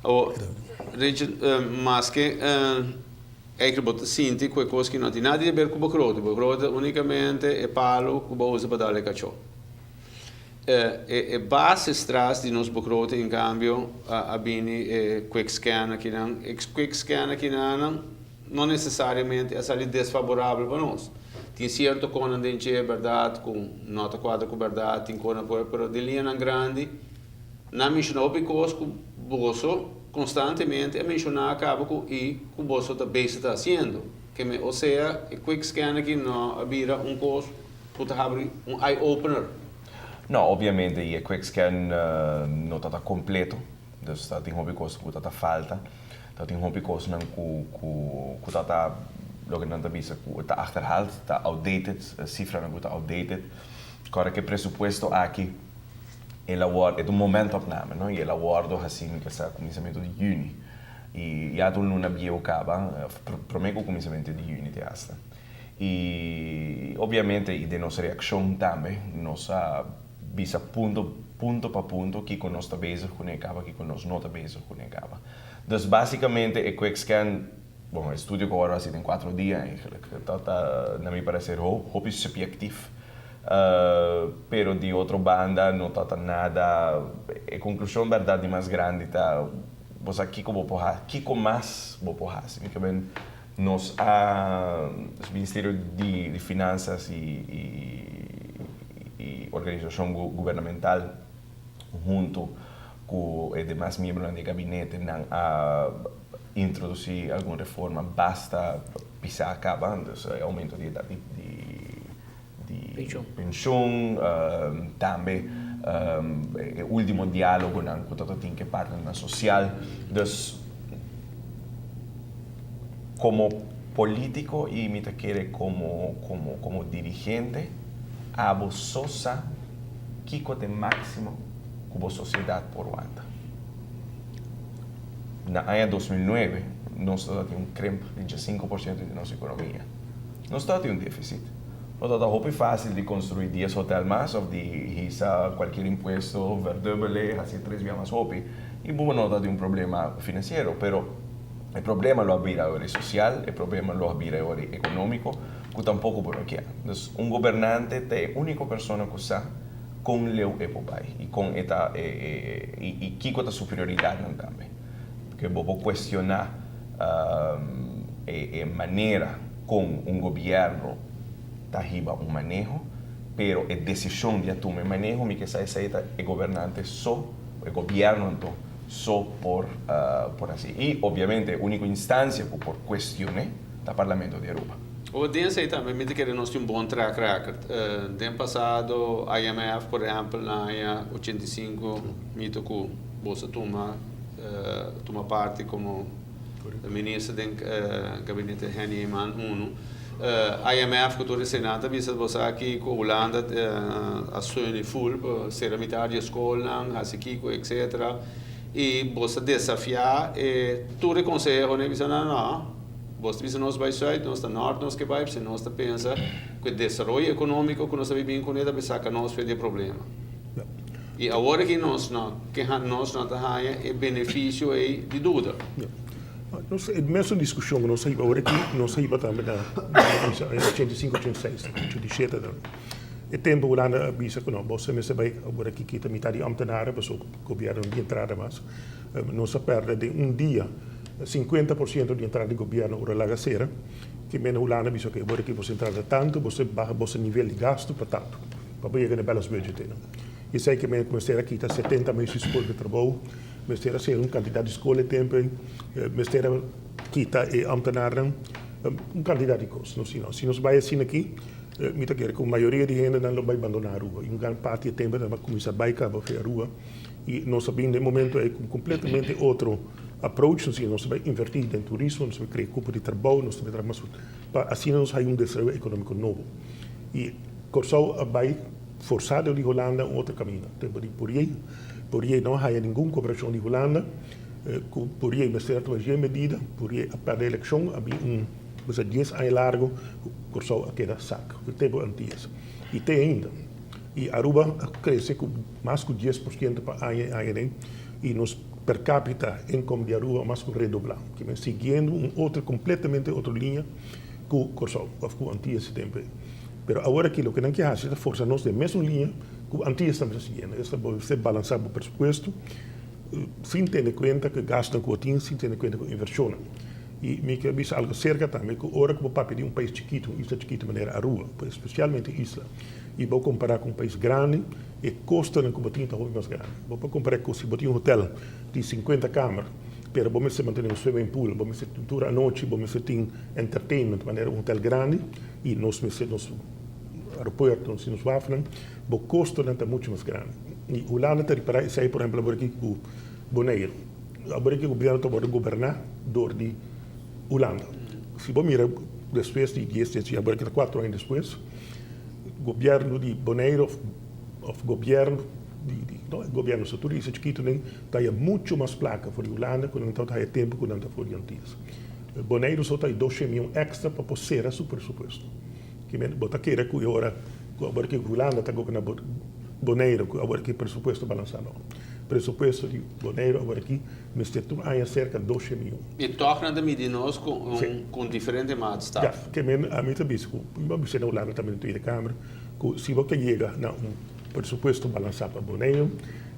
Awor, Richard, maske eigenlijk bo ta sinti ku e kos ki no tin nada di haber ku begroting. Begroting ta unikamente e palo ku bo usa pa dal e kachó. E basis tras di nos begroting en kambio a bini e quick scan akinan. E quick scan akinanan no nesesariamente a sali desfaborabel pa nos. Tin sierto konan den dje bèrdat ku no ta kuadra ku bèrdat, tin konan por, pero den liñanan grandi nan menshoná hopi kos ku boso konstantemente a menshoná kaba ku i ku boso ta bezig ta hasiendo. Ke men, osea e quick scan aki no a bira un kos ku ta habri un eye opener. No, obviamente i e quick scan no ta ta kompleto. Dus ta tin hopi kos ku ta ta falta. Ta tin hopi kosnan ku ku ku ta ta loke nan ta bisa ku ta achterhaald, ta outdated, sifranan ku ta outdated. Kòrda ku e presupuesto aki el a wòrdu, e ta un momentopname, no, i el a wòrdu hasí mi ke sa kuminsamentu di yüni. I ya ta un luna bieu kaba, promé ku kuminsamentu di yüni te asta. I obviamente i den nos reakshon tambe nos a bisa punto punto pa punto kiko nos ta bezig kuné kaba, kiko nos no ta bezig kuné kaba. Dus básikamente e quick scan, bon, e studio ku awor a hasi den kuatro dia eigenlijk, ta ta na mi parecer hopi subjectief, pero di otro banda no ta ta nada, e konklushon bèrdat di mas grandi ta bo sa kiko bo por hasi, kiko mas bo por hasi. Mi ke ben nos a, Ministerio di Finansas i i organisashon gubernamental huntu ku e demas miembronan di e gabinete nan a introdusí algun reforma basta pisá kaba, dus e oumento di edat di penshon, tambe e último diálogonan ku ta tin ku e partnernan sosial. Dus komo polítiko i mi ta kere komo komo komo dirigente abo so sa kiko ta e máksimo ku bo sosiedat por wanta. Na aña 2009 nos tabata tin un krimp di 5% di nos ekonomia. Nos tabata tin un défisit. No tabata hopi fásil di konstruí 10 hotèl mas òf di hisa kualkier impuesto, verdubbel'e, hasié tres bia mas hopi i bo no tabata tin un problema finansiero. Pero e problema lo a bira awor e sosial, e problema lo a bira awor e ekonómiko, ku tampoko bo no kier. Dus un gobernante ta e úniko persona ku sa kon leu e por bai i kon e ta i kiko ta su prioridatnan tambe. Paske bo por kuestioná e manera kon un gobièrnu ta hiba un maneho, pero e desishon di a tuma e maneho mi ke sa esei ta e gobernante so, e gobièrnu anto so por por hasi. I obviamente e úniko instansia ku por kuestion'é ta Parlamento di Aruba. Ora den esei tambe mi ta kere nos tin un bon track record. Den pasado IMF por ehèmpel na aña 85 mito ku boso a tuma tuma parti komo minister den gabinete Henny Eman unu. IMF ku tur eseinan ta bisa bo sa aki ku Hulanda a steun ful pa sera mitar di e skolnan, hasi kiko etcetera i bo sa desafiá e tur e konsehonan i bisa nan no, bo ta bisa nos bai sùit, nos ta nòrt nos ke bai pasobra nos ta pensa ku e desaroyo ekonómiko ku nos ta bibin kuné ta bai saka nos for di e problema. I awor aki nos no ke nos no ta haña e benefisio ei di duda. Nos e mesun diskushon ku nos a hiba awor aki, nos a hiba tambe na aña 85, 86, 87 tambe. E tempu Hulanda a bisa ku no, boso mester bai awor aki kita mitad di ambtenaren pasobra gobièrnu no tin entrada mas. Nos a pèrdè den un dia 50% di entrada di gobièrnu ora laga sera. Ke mene Hulanda a bisa oke, awor aki boso entrada tantu, boso baha boso nivel di gastu pa tantu. Pa bo yega na balance budget ei. Esei ke men mester a kita 70 mes di skol di trabou, mester a sera un kantidat di skol e tempu ei, mester a kita e ambtenarnan, un kantidat di kos. No si no. Si nos bai asina aki, mi ta kere ku mayoria di hendenan lo bai bandoná Aruba i un gran parti e tempu nan a kuminsá bai kaba for Aruba i nos a bin den momento ei ku kompletamente otro approach, nos a bai invertí den turismo, nos a bai krea kupo di trabou, nos a bai traha mas pa asina nos haña un desaroyo ekonómiko nobo. I Kòrsou a bai forsá dor di Hulanda un otro kaminda. Tempu di Pourier, Pourier no a haya ningun koperashon di Hulanda. Ku Pourier mester a tuma dje medida. Pourier a pèrdè elekshon, a bin un bisa 10 aña largu ku Kòrsou a keda sak. E tempu antias. I te ainda. I Aruba a krese ku mas ku 10% pa aña i aña den. I nos. per capita income di Aruba mas ku redobla. Kimen siguiendo un otro completamente otro liña ku Kòrsou òf ku Antillas e tempu ei. Pero awor aki loke nan ke hasi ta forsa nos den mesun liña ku Antillas tambe ta siguiendo. Esta bo mester balansa bo presupuesto sin tene kuenta ku e gastunan ku bo tin, sin tene kuenta ku e invershonnan. I mi ke bisa algu aserka tambe ku ora ku bo papia di un pais chikitu, un isla chikitu manera Aruba, espesialmente isla, i bo kompará ku un pais grandi, e kostonan ku bo tin ta hopi mas grandi. Bo por kompará ku si bo tin un hotel di sinkuenta kamer, pero bo mester mantene un swimming pool, bo mester tin tur anochi, bo mester tin entertainment manera un hotel grandi, i nos mester nos aeropuerto, nos tin nos wafnan, bo kostonan ta muchu mas grandi. I Hulanda ta ripará esei, por ehempel, awor aki ku Boneiru. Awor aki gobièrnu ta wòrdu goberná dor di Hulanda. Si bo mira despues di dies dies, awor aki ta kuatro aña despues, Gobierno di Bonaire of of gobierno di di no e gobierno so tur isla chikito nen ta haya mucho mas placa for di Hulanda cu nan tabata haya tempo cu nan ta for di Antillas. Bonaire so ta haya dos shen mion extra pa por cera su presupuesto. Ki men bo ta kere cu e ora cu awor ki Hulanda ta goberna Bonaire cu awor ki presupuesto balansa no. Presupuesto di Bonaire awor ki mester tur aña cerca dos shen mion. I tòg nan ta midi nos ku un ku un diferente maatstaf. Ja, ke men ami ta bisa ku, mi a bisa na Hulanda tambe na Tweede Kamer, ku si bo ta yega na un presupuesto balansá pa Boneiru,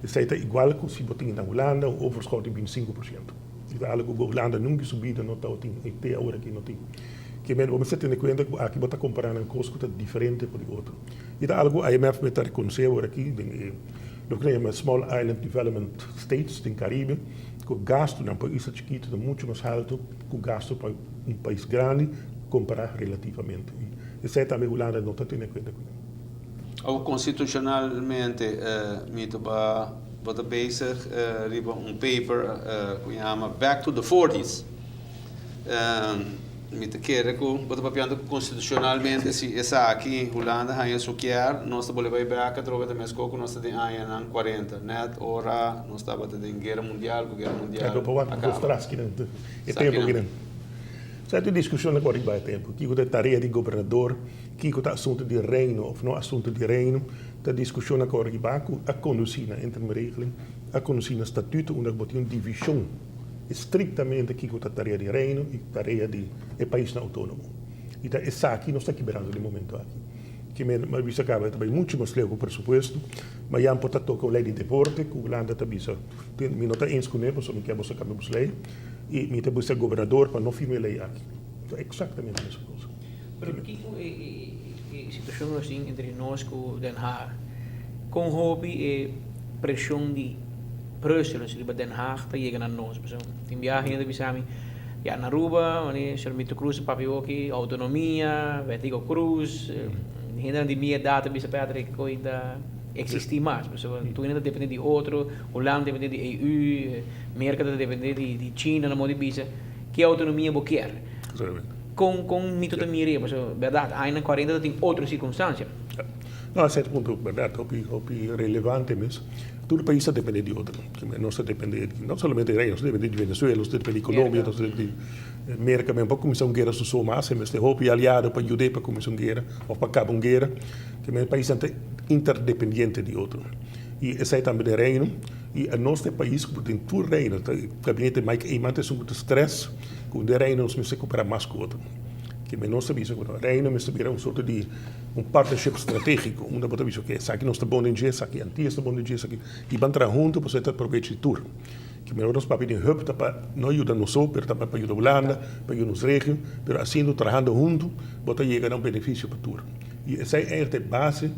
esei ta igual ku si bo tin na Hulanda un overschot di 25%. I ta algu ku Hulanda nunka su bida no tabatin i te awor aki no tin. Ke men bo mester tene kuenta ku aki bo ta kompará nan kos ku ta diferente for di otro. I ta algu ku IMF mester ta rekonosé awor aki den e loke nan yama Small Island Development States den Karibe, Ku gastunan pa un isla chikitu ta muchu mas haltu ku gastu pa un pais grandi kompará relativamente. I esei tambe Hulanda no ta tene kuenta kuné. Awor konstitushonalmente mi ta ba bo ta bezig riba un paper ku yama Back to the Forties. Mi ta kere ku bo ta papiando ku konstitushonalmente si esaki Hulanda haña su kier, nos ta bolbe bai bek atrobe ta meskos ku nos ta den añanan 40, nèt ora nos tabata den guera mundial ku guera mundial a kaba. E tempu kinan. Sa e diskushon ku riba e tempu, kiko ta e tarea di gobernador, kiko ta asuntu di reino òf no asuntu di reino, ta diskushonnan ku riba ku a kondusí na interimregeling, a kondusí na statuto unda ku bo tin un divishon. Estrictamente kico ta tarea di Reino y tarea di e paisnan autonomo. Y ta esaki nos ta kibrando den momento aki. Ki men a bisa caba ta bay mucho mas leu cu presupuesto, ma ya por ta toca un ley di deporte cu Hulanda ta bisa mi no ta eens cune pasobra mi kier boso cambia boso ley y mi ta bisa gobernador pa no firma e ley aki. Ta exactamente mesun cosa. Pero kico e situacion nos tin entre nos cu Den Haag? Con hopi e presion di Brussel riba Den Haag ta yega na nos. Pasobra tin biaha hende ta bisa mi, ya na Aruba, wanneer señor Mito Cruz ta papia hoki, autonomia, Betico Cruz, hendenan di mi edat ta bisa Patrick koe ta existi mas. Pasobra tur hende ta depende di otro, Hulanda ta depende di EU, Merca ta depende di China, nan modo di bisa, ki autonomia bo kier? Kon kon Mito ta mira e? Pasobra bèrdat añanan 40 ta tin otro sirkunstansia. No, a sierto punto bèrdat, hopi hopi relevante mes. Tur pais ta depende di otro. Nos ta depende di, no solamente Reino, nos ta depende di Venezuela, nos ta depende di Colombia, nos ta depende di Merca. Men pa cuminsa un guera su so mas, e mester hopi aliado pa yud'é pa cuminsa un guera of pa caba un guera. Kimen paisnan ta interdependiente di otro. Y esey tambe den Reino. Y anos ta e pais cu den tur Reino, ta gabinete Mike Eman ta esun cu ta stress cu den Reino nos mester coopera mas cu otro. Kimen nos ta bisa cu Reino mester bira un sorto di Un partnership strategico unda bo ta bisa oke esaki nos ta bon den dje, esaki Antillas ta bon den dje, esaki y ban traha hunto pasobra e ta probecho di tur. Ke mehor nos papia di hub ta pa no yuda nos so pero tambe pa yuda Hulanda, pa yuda nos regio, pero haciendo trahando hunto bo ta yega na un beneficio pa tur. Y esei eigenlijk ta e base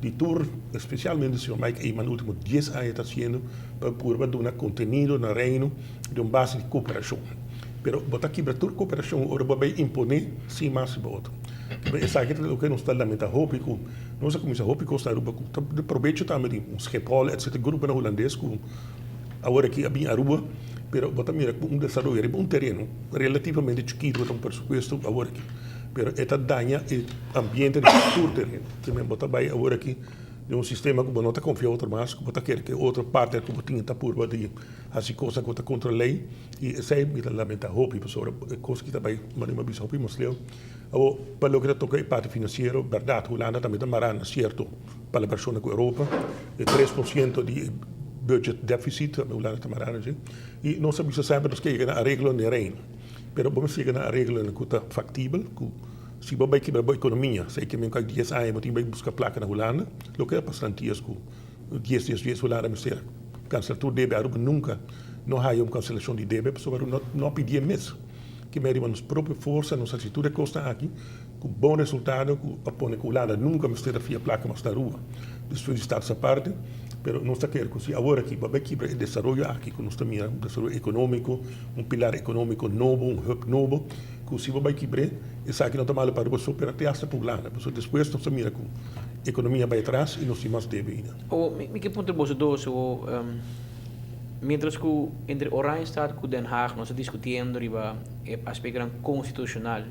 di tur, especialmente señor Mike Eman ultimo dies aña ta haciendo pa purba duna contenido na Reino di un base di cooperacion. Pero bo ta kibra tur cooperacion ora bo bay impone sin mas riba otro. Esaki ta loke nos ta lamenta hopi ku nos a kuminsá hopi kos na Aruba ku ta di probecho tambe di un Schiphol etc. Gruponan hulandes ku awor aki a bin Aruba pero bo ta mira ku un desaroyo riba un tereno relativamente chikitu bo ta un presupuesto awor aki pero e ta daña e ambiente di tur tereno. Bo ta bai awor aki den un sistema ku bo no ta konfia otro mas ku bo ta kere ku e otro partner ku bo tin ta purba di hasi kosnan ku ta kontra lei i esei mi ta lamenta hopi pasobra e kos aki ta bai manera mi a bisa hopi mas leu. Awor, pa loke ta toka e parti finansiero, bèrdat, Hulanda tambe ta mará na sierto palabrashonnan ku Europa. E 3% di e Budget deficit, Hulanda ta mara na dje. I nos a bisa semper nos ke yega na areglo den Reino. Pero bo mester yega na areglonan ku ta faktibel, ku si bo bai kibra bo ekonomia, esei ke men ku dies aña bo tin bai buska plaka na Hulanda, loke a pasa antes ku dies dies dies Hulanda mester kansela tur debe, Aruba nunka no haya un kanselashon di debe pasobra Aruba no a pidié mes. Ke men riba nos propio forsa nos hasi tur e kosnan aki ku bon resultado ku a pone ku Hulanda nunka mester a fia plaka mas na Aruba despues di Status Aparte. Pero nos ta kere ku si awor aki bo a bai kibra e desaroyo aki ku nos ta mira, un desaroyo ekonómiko, un pilar ekonómiko nobo, un hub nobo, ku si bo bai kibr'é, esaki no ta malo pa Aruba so, pero te hasta pa Hulanda. Pasobra despues nos ta mira ku ekonomia bai atras i nos tin mas debe ainda. Awor, mi ke puntra boso dos awor, mientras ku entre Oranjestad ku Den Haag nos ta diskutiendo riba e aspektonan konstitushonal,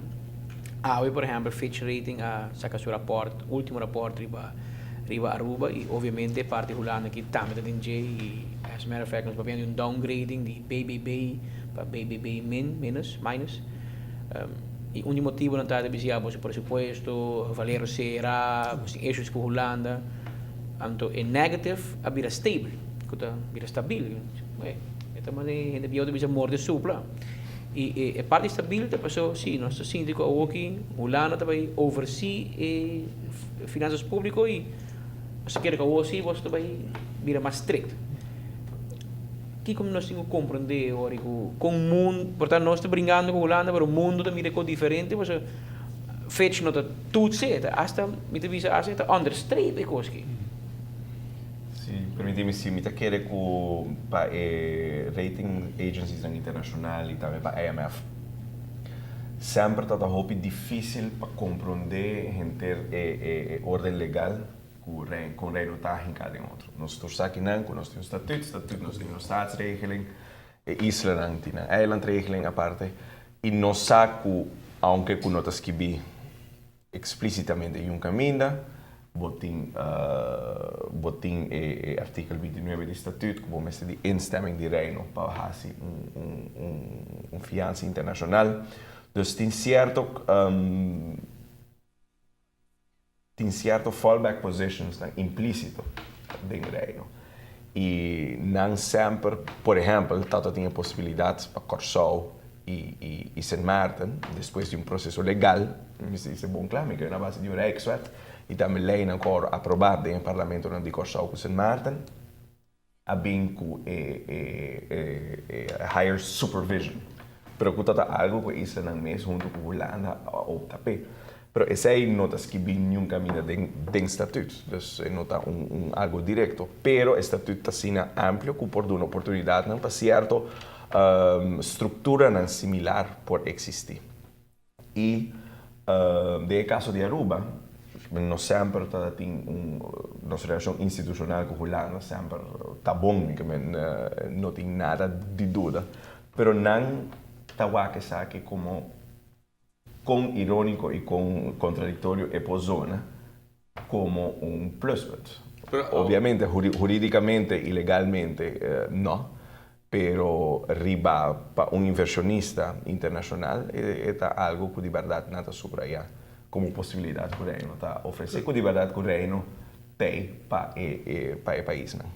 awe por ehèmpel Fitch Rating a saka su rapòrt, último rapòrt riba riba Aruba y obviamente parti Hulanda aki tambe ta den dje y as a matter of fact nos papia di un downgrading di BBB pa BBB min, minus, minus, y un di motibonan ta ta bisa ya boso presupuesto, Valero cera, boso tin issues cu Hulanda, anto e negative a bira stable, cu ta bira stabil, e ta mane hende bieu ta bisa morde supla. Y e parti stabil ta paso si nos ta sinti cu awoki Hulanda ta bay oversee e finanzas publico y nos ta kere cu awo si boso ta bay bira mas strict. Kico nos tin cu comprende ora cu con mundo, por ta nos ta bringando cu Hulanda pero mundo ta mira e cos diferente pasobra Fitch no ta toetsen, ta hasta mi ta bisa hasta e ta onderstreep e cos aki. Si, permiti mi si, mi ta kere ku pa e rating agenciesnan internashonal i tambe pa IMF semper ta ta hopi difisil pa komprondé henter e e orden legal ku kon Reino ta hinká den otro. Nos tur sa kinan ku nos tin un statut, statut nos tin un staatsregeling, e islanan tin nan eilandregeling aparte i nos sa ku aunke ku no ta skibí Explícitamente y un caminda, bo tin bo tin e artículo 29 di Statuut cu bo mester di instemming di Reino pa haci un un un fianza internacional. Dus tin cierto tin cierto fallback positionsnan implícito den Reino y nan semper, por ehempel, tata tin e posibilidad pa Corsou i Sint Maarten, despues di un proseso legal, mi mester bisa bon kla, mi kere na base di un Rijkswet i tambe leinan ku a wòrdu aprobá den e parlamentonan di Kòrsou ku Sint Maarten, a bin ku e higher supervision. Pero ku ta ta algu ku e islanan mes huntu ku Hulanda a opta p'e. Pero esei no ta skibí niun kaminda den den statut, dus e no ta un un algu direkto. Pero e statut ta asina amplio ku por duna oportunidatnan pa sierto strukturanan similar por eksistí. I den e kaso di Aruba, nos semper ta tin un nos relashon institushonal ku Hulanda semper ta bon, mi ke men no tin nada di duda. Pero nan ta wak esaki komo Kon iróniko i kon kontradiktorio e por zona komo un pluspunt. Obviamente, hurídikamente i legalmente no, pero riba pa un invershonista internashonal e ta algu ku di bèrdat nan ta subrayá komo posibilidat ku Reino ta ofresé, ku di bèrdat ku Reino t'ei pa e paisnan.